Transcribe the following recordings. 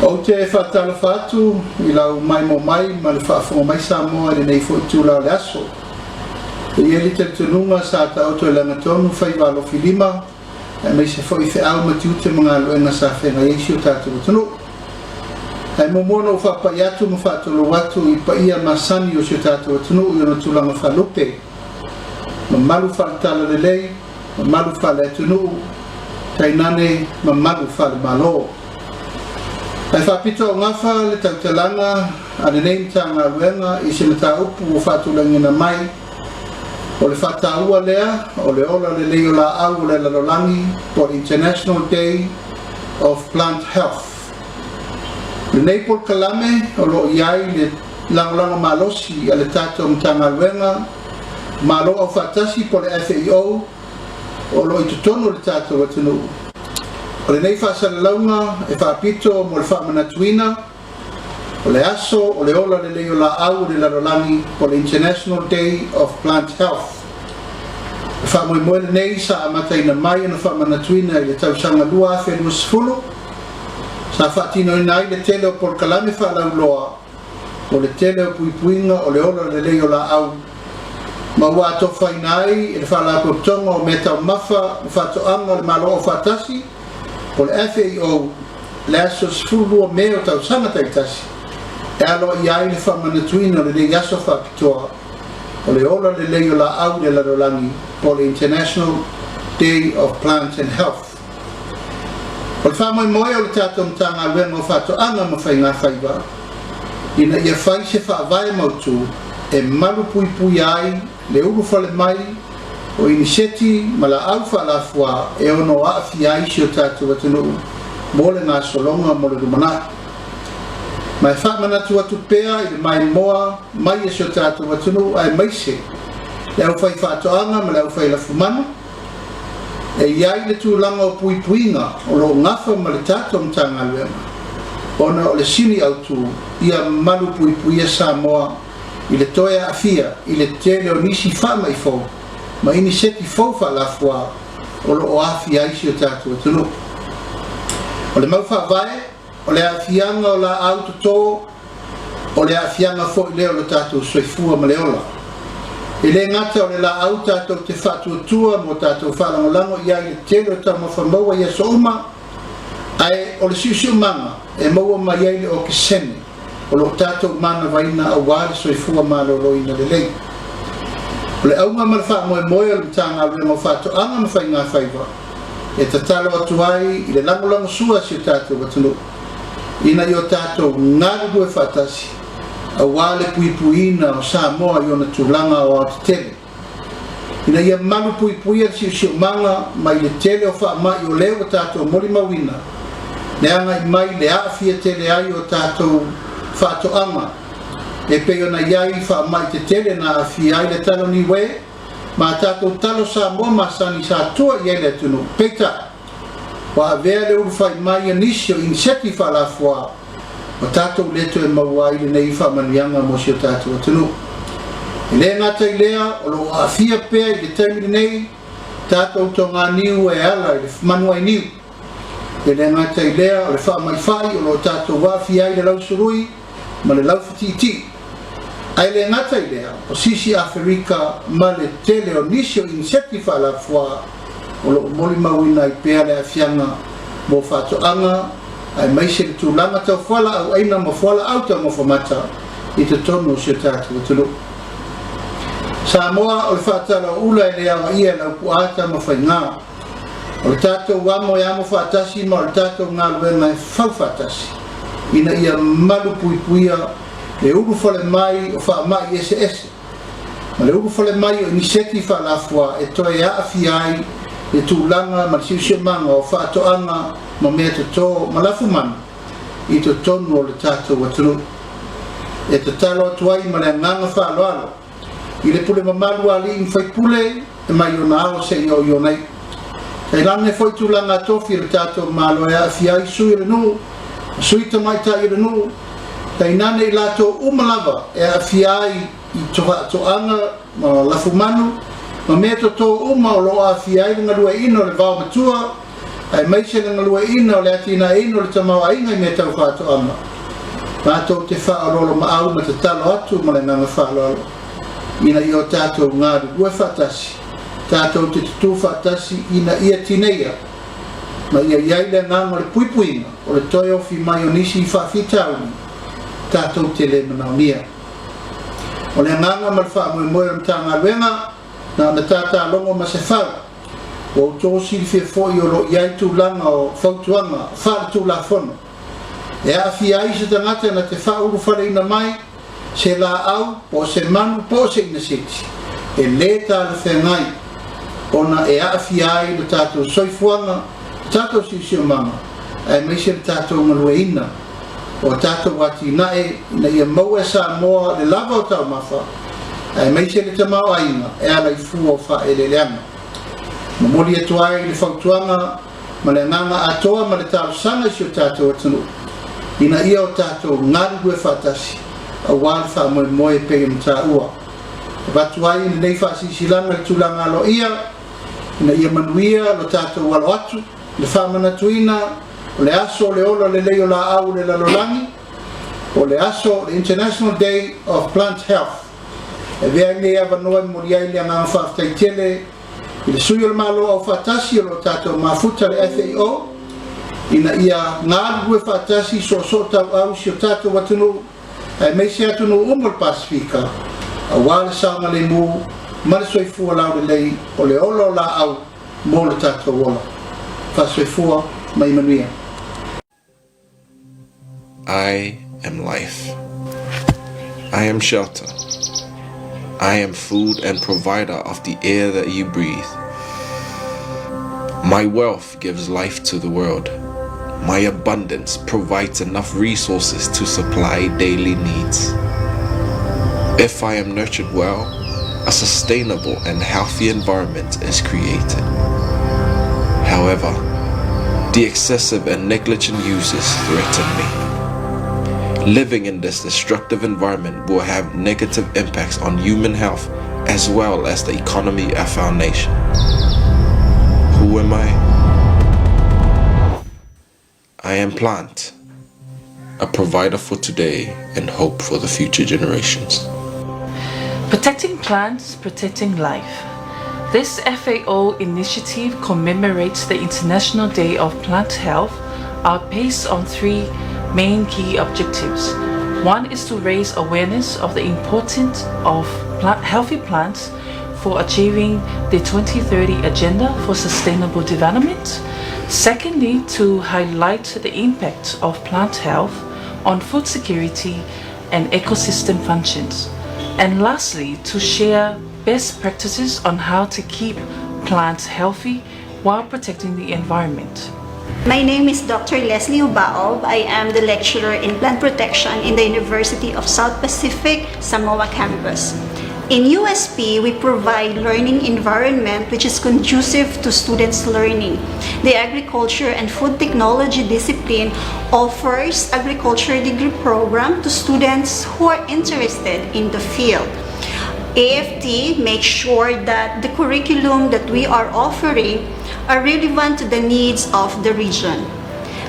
Ou te faatalofa atu i lau maimoa mai ma le faafofoga mai Samoa i lenei foi itula o le aso. E i ai le talitonuga sa taoto i lagatonu faiva alofilima aemaise foi feau ma tiute ma galuega sa feagai ai si o tatou atunuu. Ae muamua ona ou faapai atu ma faatulou atu i paia masani o si o tatou atunuu i ona tulaga faalupe, mamalu faale-talalelei, mamalu faale-atunuu, tainane mamalu faale-Malo. Ae faapito augafa le tautalaga a lenei Matagaluega i se mataupu ua faatulagaina mai, o le faataua lea o le ola lelei o laau o le lalolagi po o le International Day of Plant Health. O lenei polokalame o lo o i ai le lagolago malosi a le tatou Matagaluega Malo Aufaatasi po o le FAO o lo o i totonu o le tatou atunuu. O lenei faasalalauga e faapito mo le faamanatuina o le aso o le ola lelei o laau o le lalolagi po o le International Day of Plant Health. O le faamoemoe lenei sa amataina mai ona faamanatuina i le tausaga 2020, sa faatinoina ai le tele o polokalame faalauiloa mo le tele o puipuiga o le ola lelei o laau, ma ua atofaina ai e le Faalapotopotoga o Mea Taumafa ma Faatoaga o le Malo Aufaatasi po o le FAO le aso 12 Me o tausaga taitasi e aloaia ai le faamanatuina o lenei aso faapitoa o le ola lelei o laau i le lalolagi po o le International Day of Plant and Health. O le faamoemoe o le tatou Matagaluega o Faatoaga ma Faiga Faiva ina ia fai se faavae mautu e malupuipuia ai le ulufale mai o iniseti ma laau faalafua e ono aafia ai si o tatou atunuu mo le gasologa mo le lumanai. Ma e faamanatu atu pea i le maimoa mai e si o tatou atunuu aemaise le aufaifaatoaga ma le aufailafumanu, e i ai le tulaga o puipuiga o lo o gafa ma le tatou Matagaluega ona o le sini autu ia malupuipuia Samoa i le toe aafia i le tele o nisi faamai fou ma iniseti fou faalafua o lo o aafia ai si o tatou atunuu. O le mau faavae, o le aafiaga o laau toto, o le aafiaga foi lea o lo tatou soifua ma le ola. E le gata o le laau tatou te faatuatua ma o tatou faalagolago i ai i le tele o taumafa maua i aso uma, ae o le siusiumaga e maua mai ai le okesene o lo o tatou manavaina aua le soifua maloloina lelei. O le auga ma le faamoemoe o le Matagaluega o Faatoaga ma Faiga Faiva e tatalo atu ai i le lagolagosua a si o tatou atunuu ina ia o tatou galulue faatasi aua le puipuiina o Samoa i ona tulaga aoaotetele. Ina ia malupuipuia le siosiomaga mai le tele o faamai o lea ua tatou molimauina le agai mai le aafia tele ai o tatou faatoaga e pei ona i ai faamai tetele na aafia ai le talo niue ma tatou talo Samoa masani sa tua i ai le atunuu. Peitai, ua avea le ulufai mai a nisi o iniseti faalafua ua tatou le toe maua ai lenei faamanuiaga mo si o tatou atunuu. E le gata i lea, o lo o aafia pea i le taimi lenei tatou toganiu e ala i le manuainiu. E le gata i lea, o le faamaifai o lo o tatou aafia ai le lausului ma le laufetiitii. Ae le gata i lea, o sisi Aferika ma le tele o nisi o iniseti faalafua o lo o molimauina ai pea le aafiaga mo faatoaga aemaise le tulaga tau fualaau aina ma fualaau taumafa mata i totonu o si o tatou atunuu. Samoa, o le faatalaoula e le aoaia e Laupua Tamafaiga. O le tatou amo e amo faatasi ma o le tatou galuega e fau faatasi ina ia malupuipuia le ulufale mai o faamai eseese ma le ulufale mai o iniseti faalafua e toe aafia ai le tulaga ma le siosiomaga o faatoaga ma mea toto ma lafumanu i totonu o le tatou atunuu. E tatalo atu ai ma le agaga faaaloalo i le pule mamalu a alii ma faipule e mai ona ao seia oo i ona iu. Tainane foi tulaga tofi o le tatou Malo e aafia ai sui o le nuu ma sui tamaitai o le nuu, tainane i latou uma lava e aafia ai i faatoaga ma lafumanu ma mea toto uma o lo o aafia ai le galueaiina o le vaomatua. aemaise le galueaiina o le atinaeina o le tamaoaiga i mea tau faatoaga. Matou te faaoloolomaau ma tatalo atu ma le agaga faaaloalo ina ia o tatou galulue faatasi, tatou te tutū faatasi ina ia tineia ma ia i ai le agaga o le puipuiga o le toe ofi mai o nisi faafitauli tatou te le manaomia. O le agaga ma le faamoemoe o le Matagaluega, na ona tatalogo ma se fau, ua outou silafia foi o lo o i ai tulaga o fautuaga faaletulafono e aafia ai se tagata na te faaulufaleina mai se laau po o se manu po o se iniseti e le talafeagai ona e aafia ai lo tatou soifuaga, le tatou siosiomaga aemaise le tatou galueaiina o a tatou atinae ina ia maua e Samoa le lava o taumafa aemaise le tamaoaiga e ala i fua o faaeleeleaga. Momoli atu ai le fautuaga ma le agaga atoa ma le talosaga i si o tatou atunuu ina ia o tatou galulue faatasi aua le faamoemoe e pei ona taua. Avatu ai lenei faasilasilaga i le tulaga aloaia ina ia manuia lo tatou alo atu i le faamanatuina o le aso o le ola lelei o laau o le lalolagi, o le aso o le International Day of Plant Health. E avea ai lenei avanoa e momoli ai le agaga faafetai tele i le sui o le Malo Aufaatasi o lo o tatou mafuta le FAO ina ia galulue faatasi soosootauau i si o tatou atunuu aemaise atunuu uma o le Pasefika aua le saogalemu ma le soifua laulelei o le ola o laau mo le tatou ola. Faasoifua ma ia manuia. I am life. I am shelter. I am food and provider of the air that you breathe. My wealth gives life to the world. My abundance provides enough resources to supply daily needs. If I am nurtured well, a sustainable and healthy environment is created. However, the excessive and negligent uses threaten me. Living in this destructive environment will have negative impacts on human health as well as the economy of our nation. Who am I? I am plant, a provider for today and hope for the future generations. Protecting plants, protecting life. This FAO initiative commemorates the International Day of Plant Health are based on three main key objectives. One is to raise awareness of the importance of plant, healthy plants for achieving the 2030 Agenda for Sustainable Development. Secondly, to highlight the impact of plant health on food security and ecosystem functions. And lastly, to share best practices on how to keep plants healthy while protecting the environment. My name is Dr. Leslie Ubaob. I am the lecturer in plant protection in the University of South Pacific, Samoa campus. In USP, we provide learning environment which is conducive to students' learning. The Agriculture and Food Technology discipline offers agriculture degree program to students who are interested in the field. AFT makes sure that the curriculum that we are offering are relevant to the needs of the region.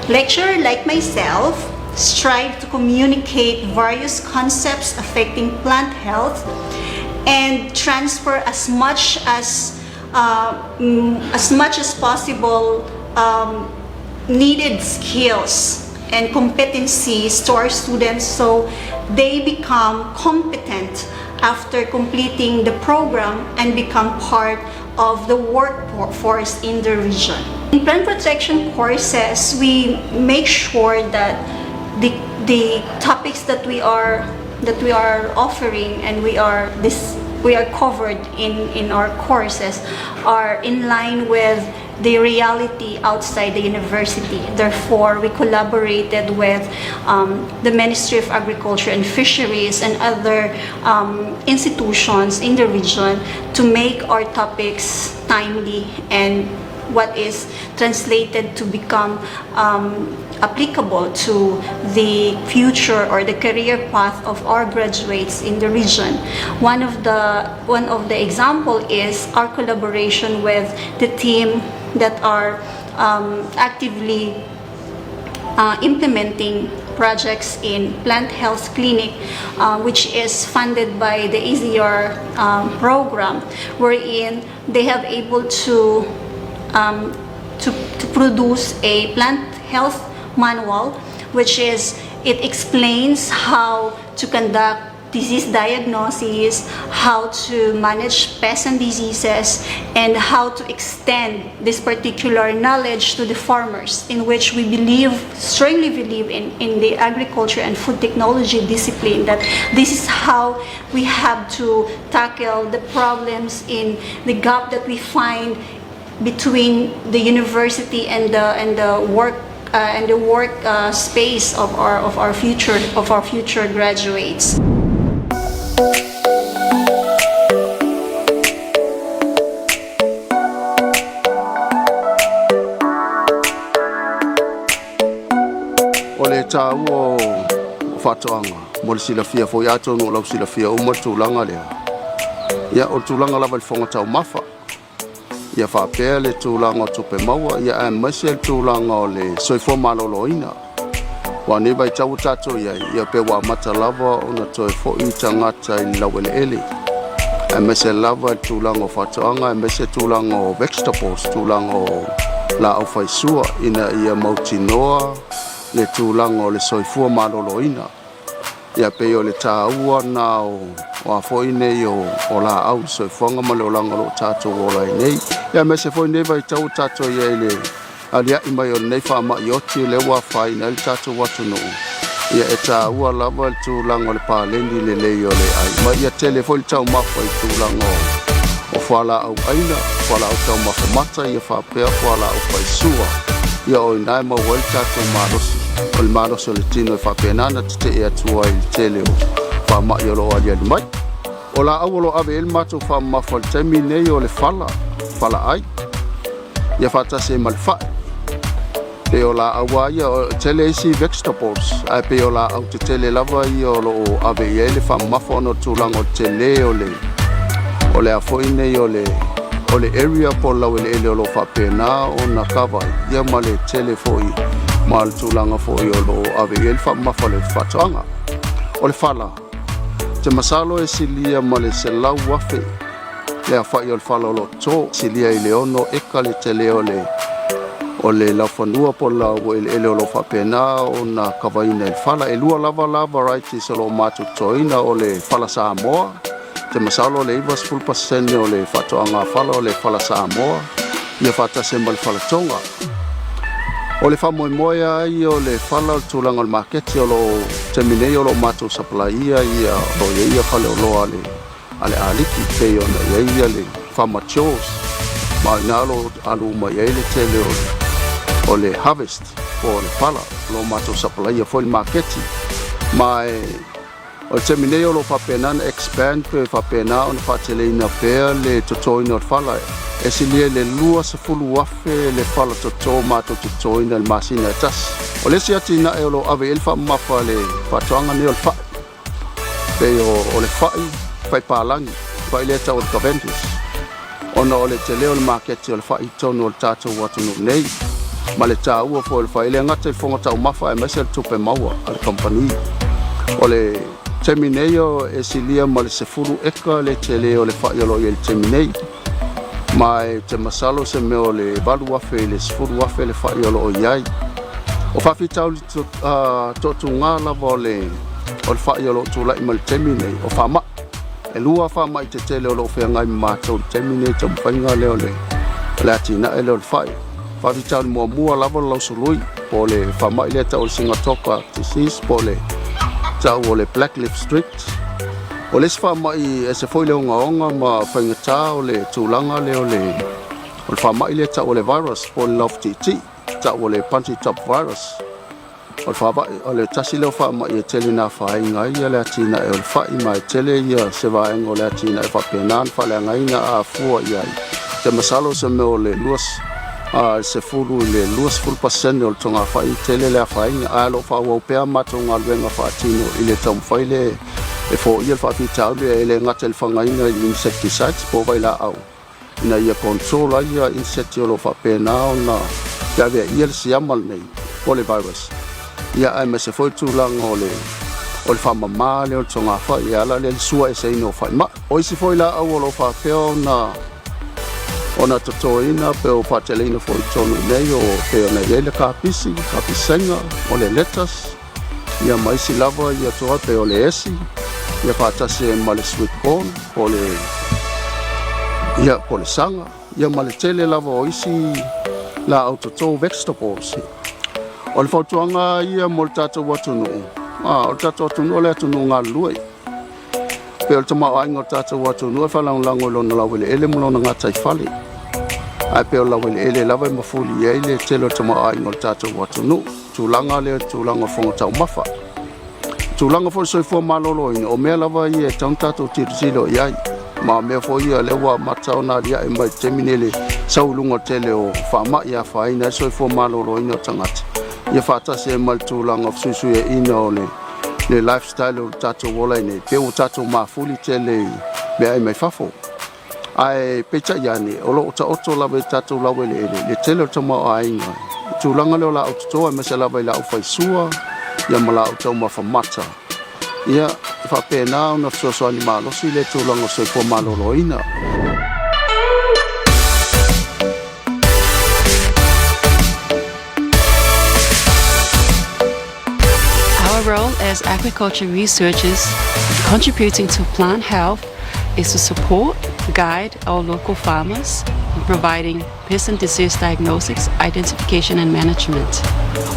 Lecturer like myself strive to communicate various concepts affecting plant health and transfer as much as as much as possible needed skills and competencies to our students so they become competent after completing the program and become part of the workforce in the region. In plant protection courses, we make sure that the topics that we are offering and we are covered in our courses are in line with the reality outside the university. Therefore, we collaborated with the Ministry of Agriculture and Fisheries and other institutions in the region to make our topics timely and what is translated to become applicable to the future or the career path of our graduates in the region. One of the example is our collaboration with the team that are actively implementing projects in Plant Health Clinic, which is funded by the AZR program, wherein they have able to, to produce a plant health manual, which is, it explains how to conduct disease diagnosis, how to manage pests and diseases, and how to extend this particular knowledge to the farmers, in which we believe, strongly believe in the agriculture and food technology discipline, that this is how we have to tackle the problems in the gap that we find between the university and the work space of our future graduates. O le tāua o whatoanga, mo le silafia foi atonu o lau silafia uma le tulaga lea. Ia o le tulaga lava i le fofoga taumafa. Ia faapea le tulaga o tupe maua, ia aemaise le tulaga o le soifua maloloina. Ua nei vaitau ua tatou i ai, ia pe ua amata lava ona toe foi tagata i le laueleele. Aemaise lava le tulaga o faatoaga, aemaise tulaga o vegetables, tulaga o laau faisua, ina ia mautinoa le tulaga o le soifua maloloina. Ia pei o le tāua na o a foi nei o laau i le soifuaga ma le olaga o lo o tatou ola ai nei. Ia aemaise foi nei vaitau ua tatou i ai i le alia'i mai o lenei faama'i oti lea ua afaina ai le tatou atunuu. Ia e tāua lava le tulaga o le paleni lelei o le ai. Ma ia tele foi le taumafa i tulaga o fualaau aina, fualaau taumafa mata, ia faapea fualaau faisua. Ia o ina e maua ai le tatou malosi. O le malosi o le tino e faapena na tetee atu ai i le tele o faama'i o lo o aliali mai. O laau o lo o ave i ai le matou faamamafa i le taimi nei o le fala, fala ai, ia faatasi ai ma le fai. Pei o laau lava ia, e tele isi vegetables, ae pei o laau tetele lava ia o lo o ave i ai le faamamafa ona o le tulaga o le tele o le o le a foi nei o le area po o le laueleele o lo o faapena ona kava ai, ia ma le tele foi ma le tulaga foi o lo o ave i ai le faamamafa o le faatoaga. O le fala, te masalo e silia ma le 100,000 le afa'i o le fala o lo o toto, silia i le 6 eka le tele o le laufanua po o le laueleele o lo o faapena ona kavaina i le fala. E lua lava la varieties o lo o matou totoina, o le fala Samoa, te masalo le 90% o le faatoaga fala o le fala Samoa, ia faatasi ai ma le fala Tonga. O le faamoemoe ai o le fala o le tulaga o le maketi o lo o taimi nei o lo o matou supply-ia ia o lo o i ai ia faleoloa a le aliki pei ona i ai ia le Farmer Joe's, ma o ina o lo o alu uma i ai le tele o le harvest po o le fala o lo o matou supply-ia foi le maketi. Ma e o le taimi nei o lo o faapena ona expand pe faapena ona faateleina pea le totoina o le fala. E silia i le 20,000 le fala toto matou totoina i le masina e tasi. O le isi atinae o lo o ave i ai le faamamafa a le faatoaga nei o le fai. Pei o le fai, fai palagi, fai lea tau o le Cavendish. Ona o le tele o le maketi o le fai i totonu o le tatou atunuu nei. Ma le tāua foi o le fai, e le gata i le fofoga taumafa aemaise le tupe maua a le kamupani. O le taimi nei e silia ma le 10 eka le tele o le fai o lo o i ai i le taimi nei. Ma e te masalo se mea o le 8,000 i le 10,000 le fai o lo o i ai. O faafitauli toatuga lava o le fai o lo o tulai mai i le taimi nei, o faama'i. E lua faama'i tetele o lo o feagai ma matou i le taimi nei i taumafaiga lea o le atinae lea o le fai. Faafitauli muamua lava o le lausului, po o le faama'i lea tau o le Sigatoka disease, po o le tau o le Black Leaf Streak. O le isi faama'i ese foi le ogaoga ma faigata o le tulaga lea o le faama'i lea tau o le virus, po o le laufetiitii, tau o le Bunchy Top virus. O le faavae, o le tasi lea o faama'i e tele na afaina ai ia le atinae o le fai, ma e tele ia se vaega o le atinae faapena ona faaleagaina a afua i ai. Te masalo se mea o le 10 i le 20% o le togafai tele le afaina, ae o lo o faaauau pea matou galuega faatino i le taumafai le e foia le faafitauli e le gata i le fagaina i insecticides po o vailaau ina ia control ai ia insect o lo o faapena ona Pe aveaia le siama lenei po o le virus, ia aemaise foi le tulaga o le o le faamama lea o le togafai e ala lea i le suaeseina o faimai. O isi foi laau o lo o faapea ona ona totoina pe o faateleina foi i totonu i inei o pei ona i ai le kapisi, kapisega, o le lettuce, ia ma isi lava ia toa pei o le esi, ia faatasi ai ma le sweet corn po o le ia po o le saga, ia ma le tele lava o isi laau toto vegetables. O le fautuaga ia mo le tatou atunuu, a o le tatou atunuu o le atunuu galulue. Pei o le tamaoaiga o le tatou atunuu e faalagolago i lona laueleele ma lona gataifale, ae pei o le laueleele lava e mafuli i ai le tele o le tamaoaiga o le tatou atunuu. Tulaga lea, tulaga o fofoga taumafa, tulaga foi o le soifua maloloina, o mea lava ia e tatau ona tatou tilotilo i ai, ma o mea foi ia lea ua amata ona aliae mai i le taimi nei le sau i luga o le tele o faamai e afaina ai le soifua maloloina o tagata, ia faatasi ai ma le tulaga o fesuisuiaiga o le le lifestyle o le tatou ola i nei, pei ua tatou mafuli tele i meaai mai fafo. Ae peitai ane, o lo o taoto lava i tatou laueleele le tele o le tamaoaiga i tulaga lea o laau toto aemaise lava i laau faisua ia ma laau taumafa mata. Ia, e faapena ona fesoasoani malosi lea tulaga o le soifua maloloina. Our role as agriculture researchers contributing to plant health is to support, guide our local farmers in providing pest and disease diagnosis, identification and management.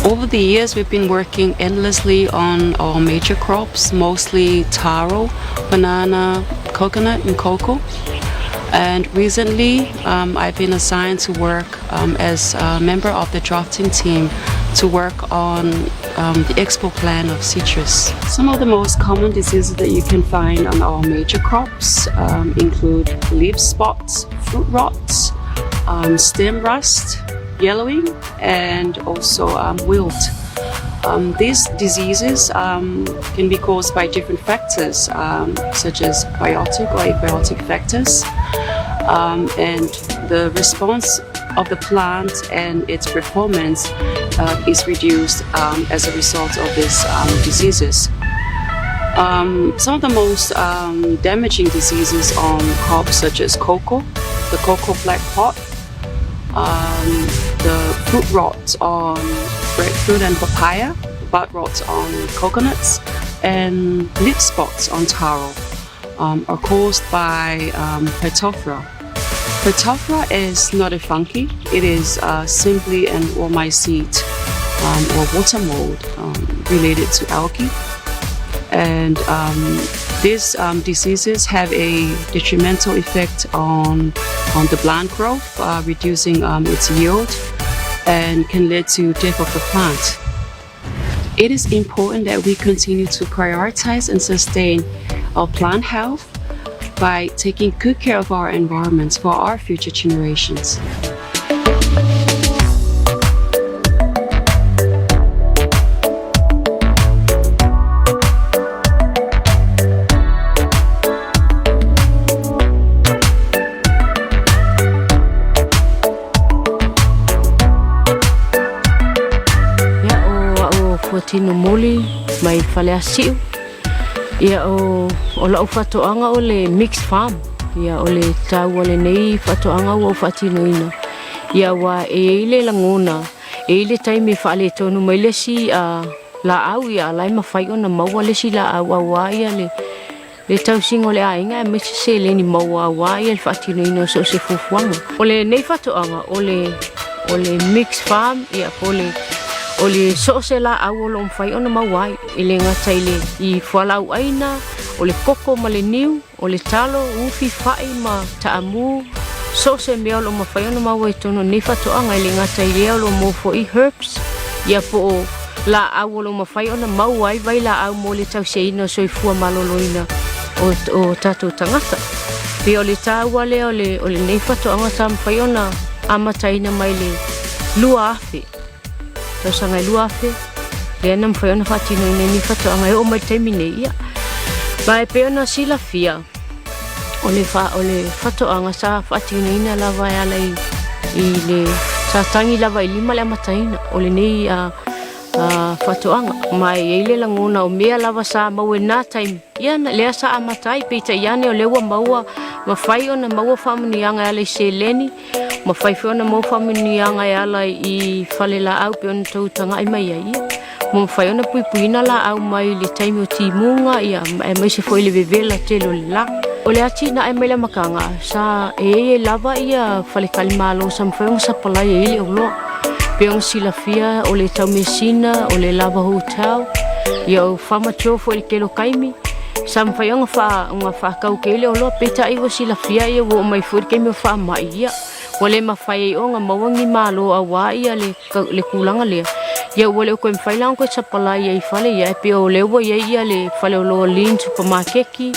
Over the years, we've been working endlessly on our major crops, mostly taro, banana, coconut and cocoa. And recently, I've been assigned to work as a member of the drafting team to work on the expo plan of citrus. Some of the most common diseases that you can find on our major crops include leaf spots, fruit rots, stem rust, yellowing, and also wilt. These diseases can be caused by different factors, such as biotic or abiotic factors, and the response of the plant and its performance is reduced as a result of these diseases. Some of the most damaging diseases on crops such as cocoa, the cocoa black pod, the fruit rot on breadfruit and papaya, bud rot on coconuts, and leaf spots on taro are caused by Phytophthora. Phytophthora is not a fungi. It is simply an oomycete or water mold related to algae. And these diseases have a detrimental effect on the plant growth, reducing its yield, and can lead to death of the plant. It is important that we continue to prioritize and sustain our plant health by taking good care of our environments for our future generations. Ia, o a'u o Fuatino Moli mai Faleasiu. Ia, o, o la'u faatoaga o le mixed farm. Ia, o le taua lenei faatoaga ua ou faatinoina. Ia, ua e i ai le lagona, e i ai le taimi e faaletonu mai le isi uh, laau, ia, a la e mafai ona maua le isi laau auā ia le le tausiga o le aiga aemaise seleni maua auā ia le faatinoina o so o se fuafuaga. O lenei faatoaga o le o le mixed farm ia po o le o le so o se laau o lo o mafai ona maua ai e le gata i le i fualaau aina, o le koko ma le niu, o le talo, ufi, fa'i ma taamu, so o se mea o lo o mafai ona maua i totonu o lenei faatoaga e le gata i lea o lo o maua foi herbs ia po o laau o lo o mafai ona maua ai vailaau mo le tausiaina o soifua maloloina o, o tatou tagata. Pei o le taua lea o, le, o lenei faatoaga sa mafai ona amataina mai le 2000, tausaga e 2000, lea na mafai ona faatinoina ai nei faatoaga e oo mai le taimi nei. Ia, ma e pei ona silafia, o le, fa, o le faatoaga sa faatinoina lava e ala i, i le Sa tagi lava i lima le amataina o lenei faatoaga, ma e i ai le lagona o mea lava sa maua i lena taimi, ia lea sa amata ai. Peitai ane o lea ua maua, mafai ona maua faamanuiaga e ala i seleni, mafai foi ona maua faamanuiaga e ala i falelaau pei ona tou tagai mai ai, ia ua mafai ona puipuiina laau mai le taimi o timuga, ia aemaise foi le vevela tele o le la. O le atinae mai le amataga sa e i ai lava ia faletalimalo sa mafai ona sapalai ai le oloa. Pei ona silafia o le Taumeasina, o le Lava Hotel, ia o Farmer Joe foi i le tele o taimi sa mafai ona ona faatau ke le oloa. Peitai ua silafia ia ua oo mai foi le taimi o faamai, ia ua le mafai ai ona maua ni malo auā ia le le tulaga lea. Ia ua le o toe mafai la ona toe sapalai ai i fale ia, e pei o lea ua i ai ia le faleoloa Lean Supermaketi,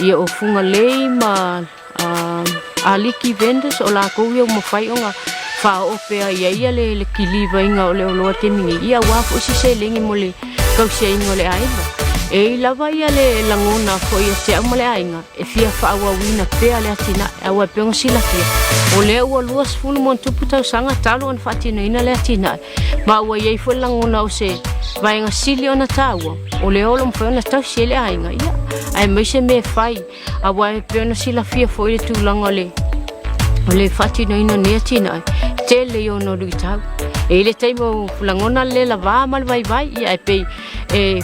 ia o Fugalei ma Aliki Vendors, o latou ia ua mafai ona faaoo pea i ai ia le kilivaina o le oloa i le taimi nei, ia auā foi se seleni mo le tausiaina o le aiga. E i ai lava ia le lagona foi ia te au ma le aiga e fia faaauauina pea le atinae, aua e pei ona silafia, o lea ua 20 ma ona tupu tausaga talu ona faatinoina le atinae, ma ua i ai foi le lagona o se vaega sili ona taua, o lea o lo o mafai ona tausi ai le aiga, ia, aemaise mea e fai. Aua e pei ona silafia foi le tulaga o le o le faatinoina o nei atinae, tele ia ona luitau. E i ai le taimi o lagona le lavā ma le vaivai, ia ae pei e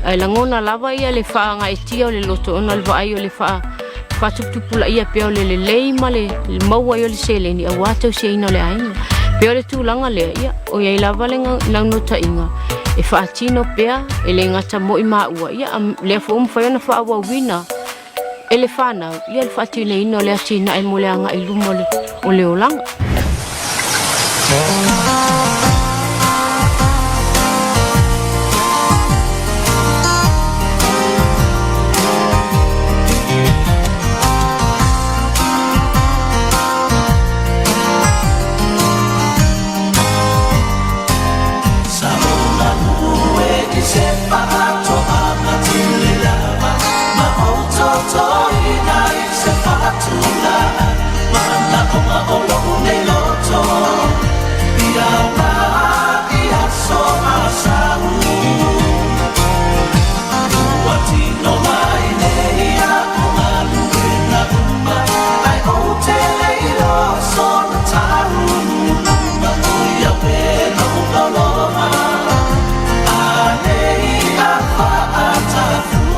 ae lagona lava ia le faagaeetia o le loto ona o le vaai o le faa faatuputupulaia pea o le lelei ma le maua ai o le seleni auā tausiaina o le aiga. Pei o le tulaga lea, ia, o i ai lava le naunautaiga e faatino pea e le gata moi maua, ia, lea foi ua mafai ona faaauauina e le fanau ia le faatinoina o le atinae mo le agai i luma o le olaga.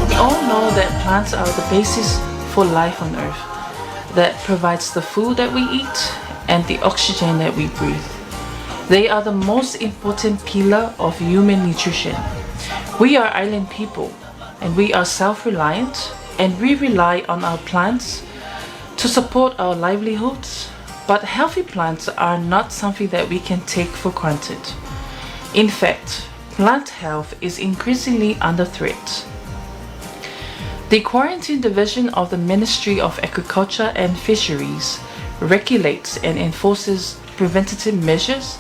We all know that plants are the basis for life on earth that provides the food that we eat and the oxygen that we breathe. They are the most important pillar of human nutrition. We are island people and we are self-reliant and we rely on our plants to support our livelihoods. But healthy plants are not something that we can take for granted. In fact, plant health is increasingly under threat. The Quarantine Division of the Ministry of Agriculture and Fisheries regulates and enforces preventative measures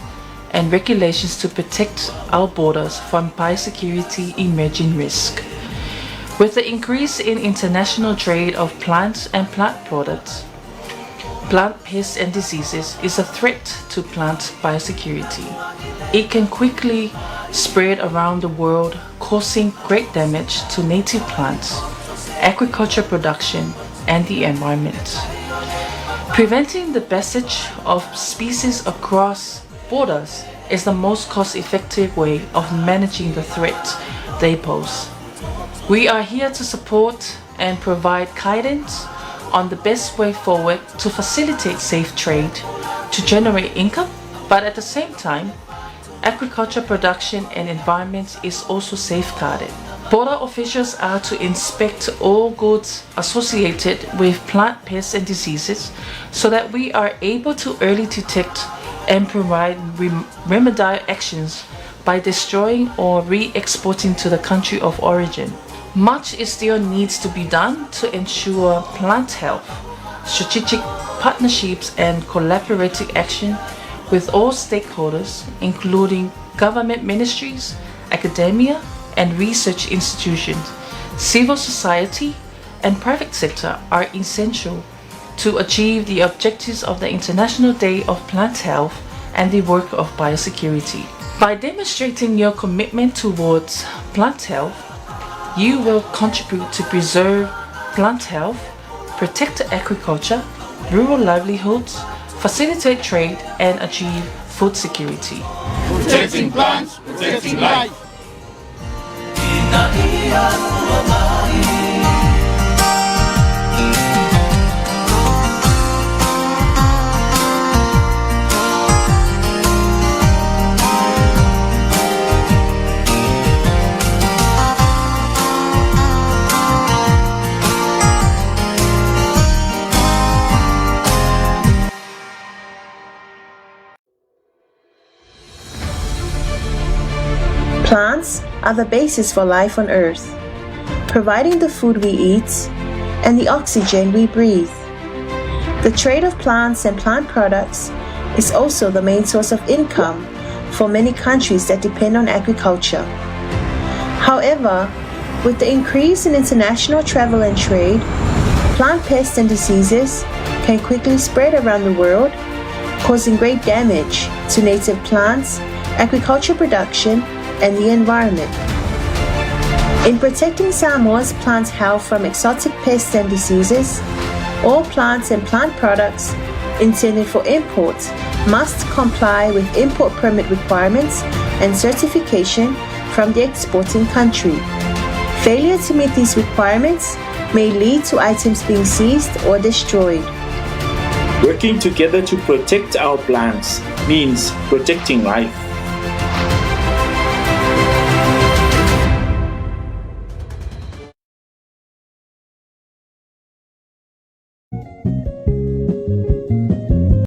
and regulations to protect our borders from biosecurity emerging risk. With the increase in international trade of plants and plant products, plant pests and diseases is a threat to plant biosecurity. It can quickly spread around the world, causing great damage to native plants, agriculture production, and the environment. Preventing the passage of species across borders is the most cost-effective way of managing the threat they pose. We are here to support and provide guidance on the best way forward to facilitate safe trade, to generate income, but at the same time, agriculture production and environment is also safeguarded. Border officials are to inspect all goods associated with plant pests and diseases so that we are able to early detect and provide remedial actions by destroying or re-exporting to the country of origin. Much is still needs to be done to ensure plant health. Strategic partnerships and collaborative action with all stakeholders, including government ministries, academia, and research institutions, civil society, and private sector are essential to achieve the objectives of the International Day of Plant Health and the work of biosecurity. By demonstrating your commitment towards plant health, you will contribute to preserve plant health, protect agriculture, rural livelihoods, facilitate trade, and achieve food security. Protecting plants, protecting life. Plants are the basis for life on Earth, providing the food we eat and the oxygen we breathe. The trade of plants and plant products is also the main source of income for many countries that depend on agriculture. However, with the increase in international travel and trade, plant pests and diseases can quickly spread around the world, causing great damage to native plants, agriculture production, and the environment. In protecting Samoa's plant health from exotic pests and diseases, all plants and plant products intended for import must comply with import permit requirements and certification from the exporting country. Failure to meet these requirements may lead to items being seized or destroyed. Working together to protect our plants means protecting life.